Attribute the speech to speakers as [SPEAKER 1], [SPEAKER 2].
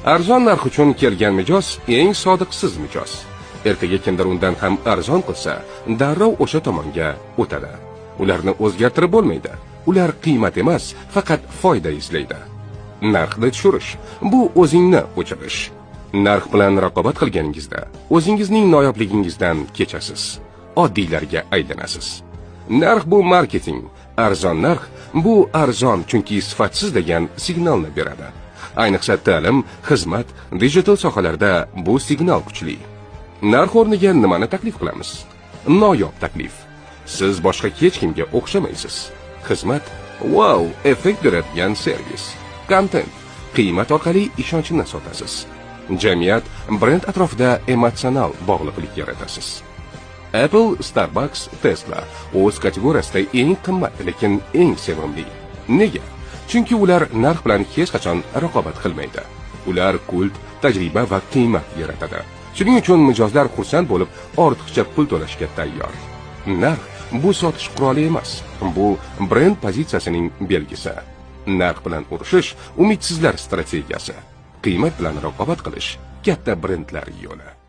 [SPEAKER 1] Arzon narx uchun kelgan mijoz eng sodiqsiz mijoz. Ertaga kimdir undan ham arzon qilsa, darrov o'sha tomonga o'tadi. Ularni o'zgartirib bo'lmaydi. Ular qiymat emas, faqat foyda izlaydi. Narxni tushirish bu o'zingni o'chirish. Narx bilan raqobat qilganingizda o'zingizning noyobligingizdan kechasiz. Oddiylarga aylanasiz. Narx bu marketing. Arzon narx bu arzon chunki sifatsiz degan signalni beradi. Ayniqsa ta'lim, xizmat, digital sohalarda bu signal kuchli. Narx o'rniga nimani taklif qilamiz? Noyob taklif. Siz boshqa hech kimga o'xshamaysiz. Xizmat, wow, effekt beradigan servis. Kontent, qiymat orqali ishonchni sotasiz. Jamiyat, brend atrofida emotsional bog'liqlik yaratasiz. Apple, Starbucks, Tesla o'z kategoriyasida eng qimmat, lekin eng sevimli. Nega? Chunki ular narx bilan hech qachon raqobat qilmaydi. Ular kult, tajriba va qiymat yaratadi. Shuning uchun mijozlar xursand bo'lib, ortiqcha pul to'lashga tayyor. Narx bu sotish quroli emas, bu brend pozitsiyasining belgisi. Narx bilan urushish umidsizlar strategiyasi. Qiymat bilan raqobat qilish katta brendlar yo'li.